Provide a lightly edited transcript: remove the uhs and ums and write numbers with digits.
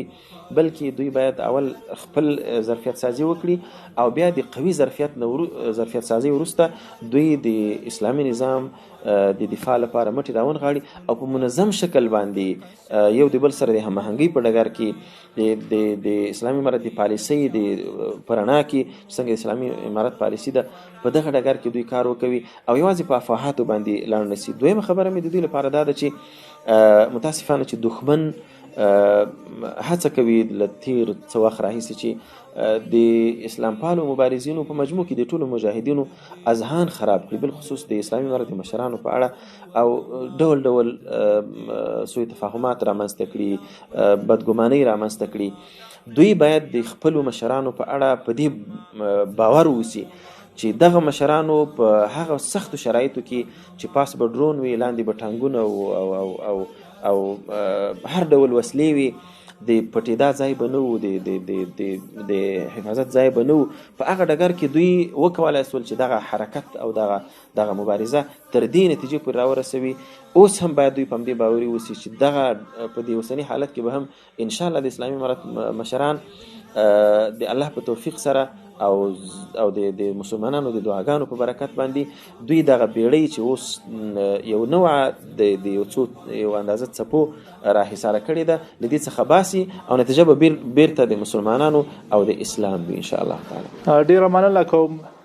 بلکې دوی باید اول خپل ظرفیت سازي وکړي او بیا د قوي ظرفیت نه ظرفیت سازي وروسته دوی د اسلامي نظام د دفاع لپاره مټې راونغاړي او په منظم شکل باندې یو د بل سره د هماهنګۍ په ډګر کې د د د اسلامي امارت د پالیسۍ د په رڼا کې څنګه اسلامي امارت پالیسي ده، په دغه ډګر کې دوی کار وکوي او یوازې په افواهاتو باندې لاړ نه سي. دویمه خبره مې د دوی لپاره دا ده چې متاسفانه چې دښمن هڅه کوي له تیر څه وخت راهیسې چې د اسلامپالو مبارزینو په مجموع کې د ټولو مجاهدینو اذهان خراب کړي، بالخصوص د اسلامي امارت د مشرانو په اړه، او ډول ډول سوء تفاهمات رامنځته کړي، بدګمانۍ رامنځته کړي. دوی باید د خپلو مشرانو په اړه په دې باور اوسي چې دغه مشرانو په هغه سختو شرایطو کې چې پاس به ډرون وي، لاندې به ټانګونه او او او او او هر ډول وسلې وي، د پټېدا ځای به نه و، د د د د د حفاظت ځای به نه و، په هغه ډګر کې دوی وکولای سول چې دغه حرکت او دغه مبارزه تر دې نتیجې پورې راورسوي. اوس هم باید دوی په همدې باوري اوسي چې دغه په دې اوسني حالت کې به هم انشاءالله د اسلامي امارت مشران د الله په توفیق سره او او د د مسلمانانو د دعاګانو په برکت باندې دوی دغه بیړۍ چې اوس یو نوع د د یو څو یو اندازه څپو راحصاره کړې ده، له دې څخه باسي او نتیجه به بیرته د مسلمانانو او د اسلام وي ان شاء الله تعالی. ډیره مننه کوم.